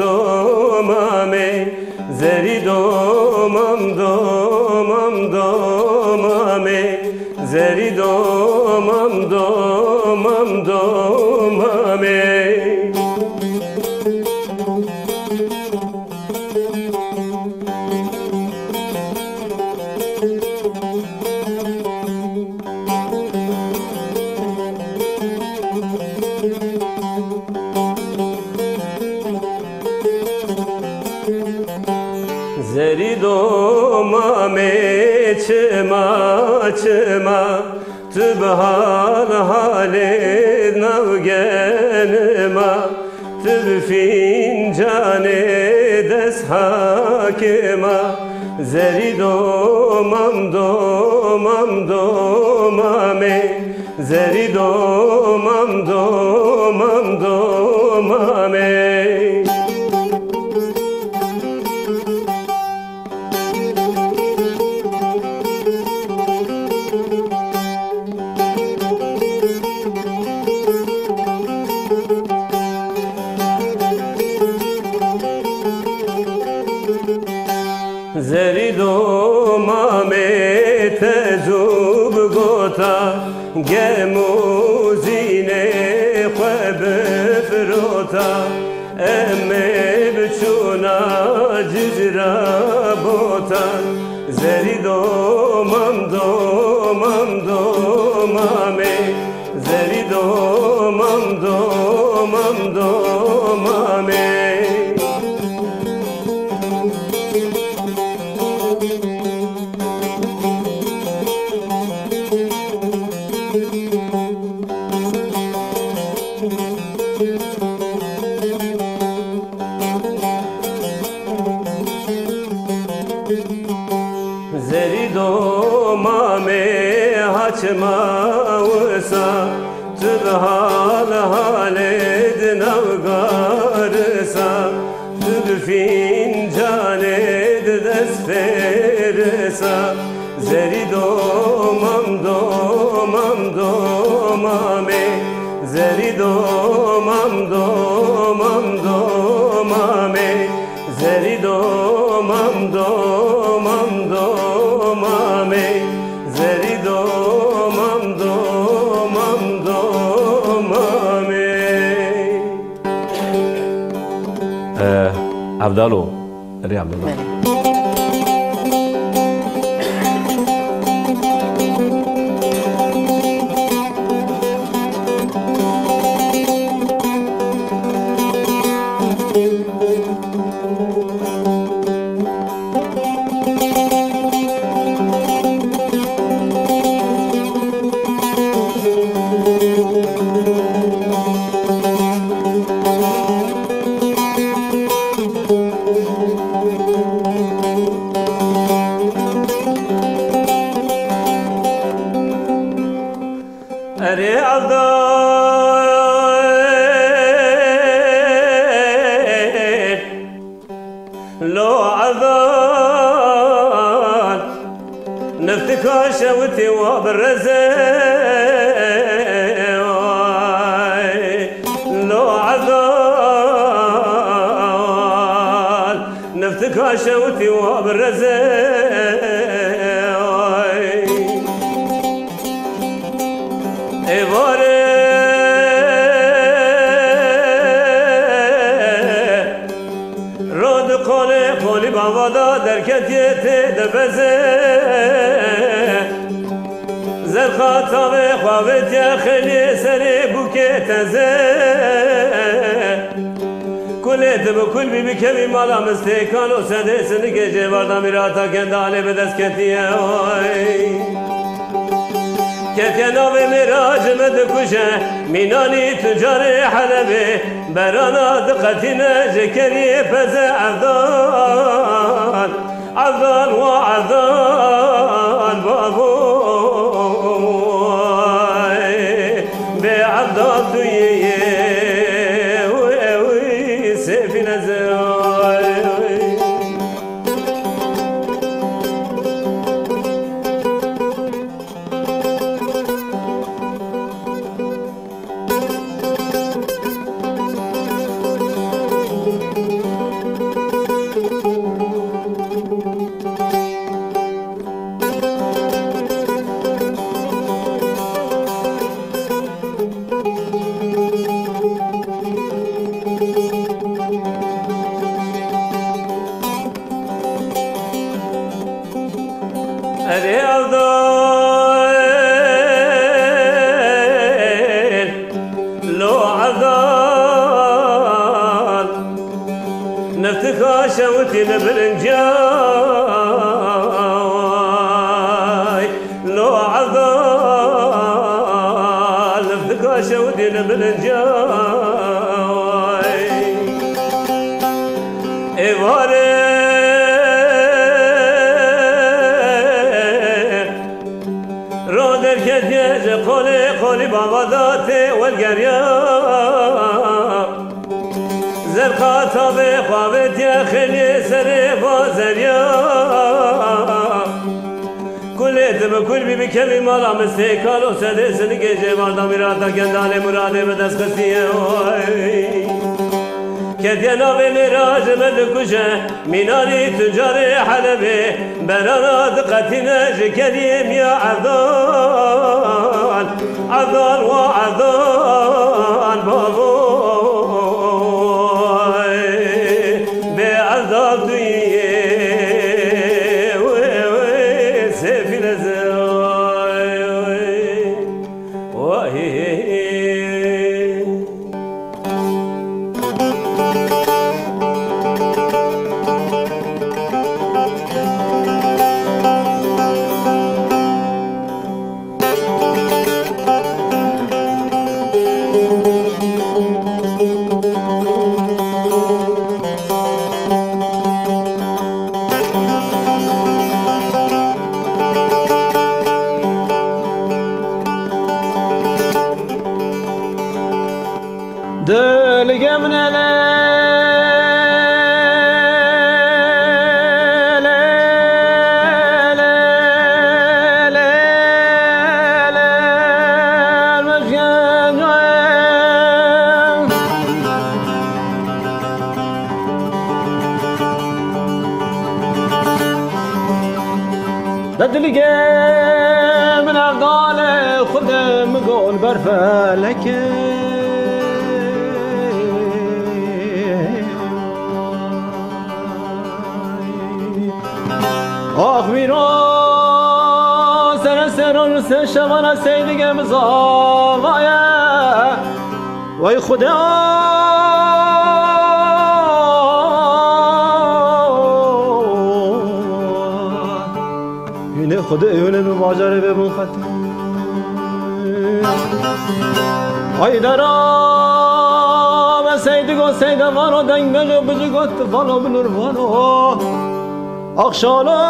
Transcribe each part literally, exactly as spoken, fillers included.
Domamê, zerî domam, domam, domamê, zerî domam, domam, domamê. Zerî domamê, çima, çima, tu bi hal halê nav genima, tu bi fîncanê dest hakima. Zerî domam, domam, domamê, zerî domam, domam, domamê. Zerî domamê, te zû bigota, gem û zînê xwe bifirota. Em ê biçûna cicra botan. Zerî domam, domam, domamê, zerî domam, domam, domamê. Zerî domamê, ha çima wisa, tu bi hal halê di nav garisa, tu bi fîncanê di dest fêrisa. Zerî domam, domam, domamê, zerî domam, domam, domamê, zerî domam, domam, domamê, zerî domam, domam, domamê. Eh, Evdalo, Rê Evdalo. Belê. Erê Evdal, lo Evdal, neftika şewitî wa bi reze. Ay, lo Evdal, neftika şewitî wa bi reze. Ay. Êvarê ro di qolê qolî bava da derketiye tê de beze. Zerxa tavê xwe vêtiye xêliyê serê bûkê teze. Kulê tu bi kul bî bikevî mala mistêkan û sedê sinikê jê varda mîrata kenda alê bi dest ketiye oy. Ketiye navê mêra ji min dikuje, mînanî tucarê Helebê, berana diqetîne ji keriyê peze Evdal. Evdal wa Evdal bavo, bê Evdal tu yê, yê, wê, wê, sêfî neze. Erê Evdal, lo Evdal, neftika şewitî li birinca way. Lo Evdal, neftika şewitî li birinca way. Êvarê ro derketiye ji qolê qolî bava da tê welgeriya. Zerqa tavê xwe avêtiye xêliyê serê va zeriya. Kulê tu bi kul bî bikevî mala mistê kalo sedê sinikê jê van da mîrata kendalê muradê bi dest xistiye oy. Ketiye navê mêra ji me dikuje, mînanî tucarê Helebê, berana diqetîne ji kerîm ya Evdal, Evdal wa Evdal bavoy, bê Evdal tu yê wê, wê sêfî leze. Diligê min e lê, lê, lê, lê, lê, lê, De dilgê min Evdalê Xwedê min got ber felekê. Ax wîro sere ser û li ser şevana seydigê min zavaye. Wey Xuda, hînê Xwedê hûnê bi bajarê bê bin xetî. Ay dera me seydi got seyde vano deng bêje bijî got vano binur vano. Axşalo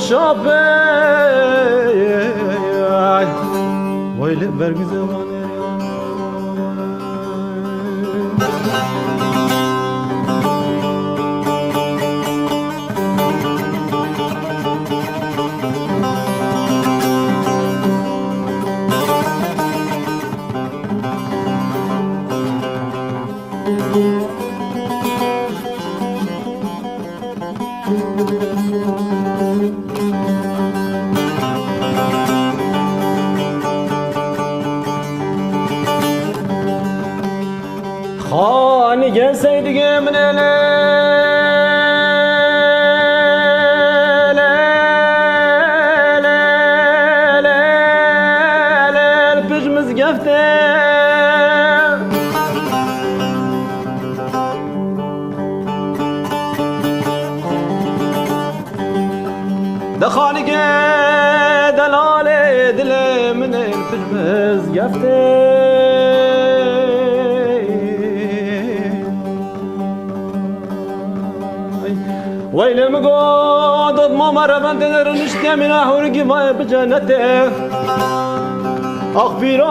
şapê. Wey li bergizê vanê. Xanî gel seydigê min e lê, lê, lê, lê, lê, li pişt mizgeftê. De xanîgê delalê dilê min ê pir mizgeftê. Weylê min got, dotma me revendê de riniştiye mîna hewrikî vayê bi cenetê. Ax pîroz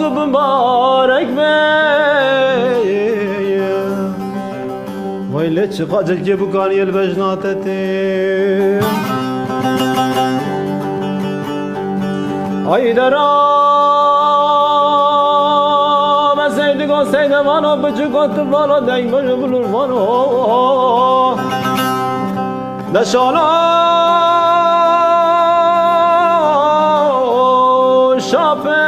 û bibarek be. Wey lê çiqa cilkê bû kaniyê li bejna te tê. Ay dera me seydi got seyde vano biçi got vano deng bejê bilur vano. Deşala şapê.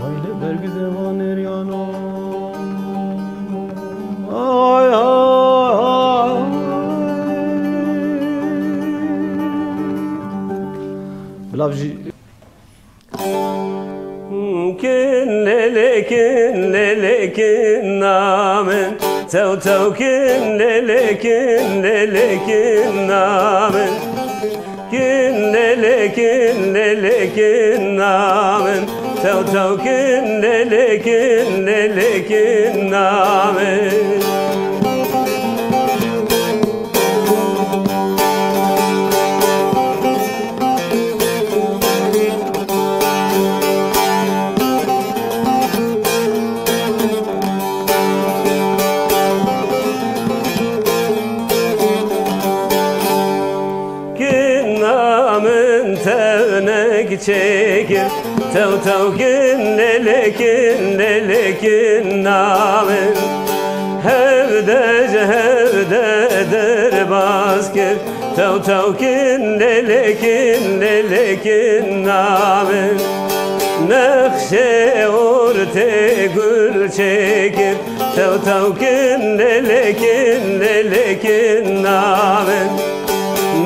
Wey li bergizê van eriyano. Kin lê lê kin lê lê kin na min. Tew tew kin lê lê kin lê lê kin na min. Kin lê lê kin lê lê kin na min. Tew tew kin lê lê kin lê lê kin na min. Kin na min tewnek çêkir, tew tew kin lê lê kin lê lê kin na min. Hevde ji hevde derbas kir, tew tew kin lê lê kin lê lê kin na min. Nexşê ortê gul çêkir, tew tew kin lê lê kin lê lê kin na min.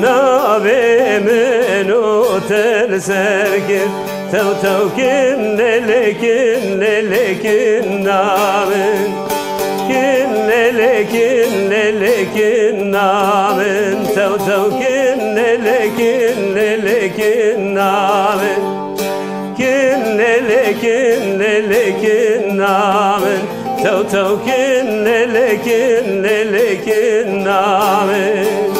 Navê min otel ser kir, tew tew kin lê lê kin lê lê kin na min. Kin lê lê kin lê lê kin na min. Tew tew kin lê lê kin lê lê kin na min. Kin lê lê kin lê lê kin na min. Tew tew kin lê lê kin lê lê kin na min.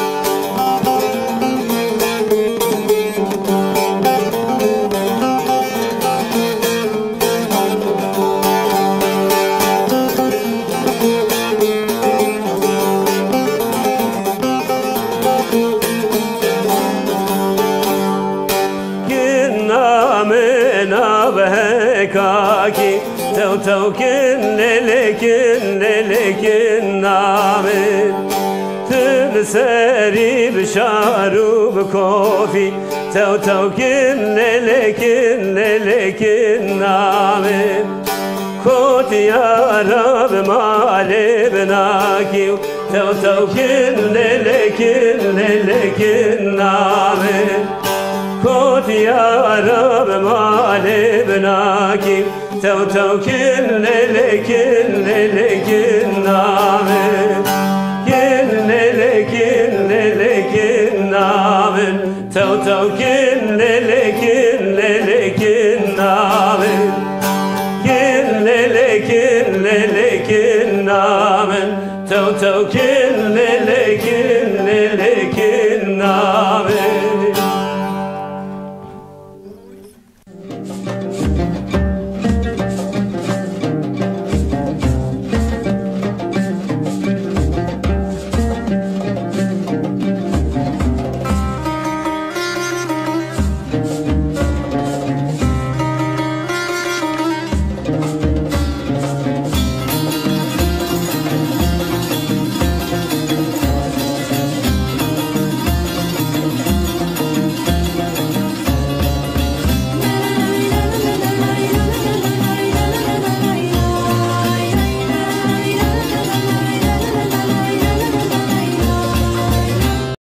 Kin na min a bi hekakî, tew tew kin lê lê kin lê lê kin na min. Tu li serî bi şar û bi kofî, tew tew kin lê lê kin lê lê kin na min. Kotiya ra bi malê binakî û tew tew kin lê lê kin lê lê kin na min. Kotiya ra bi malê binakî û tew tew kin lê lê kin lê lê kin na min. Kin lê lê kin lê lê kin na min. Tew tew kin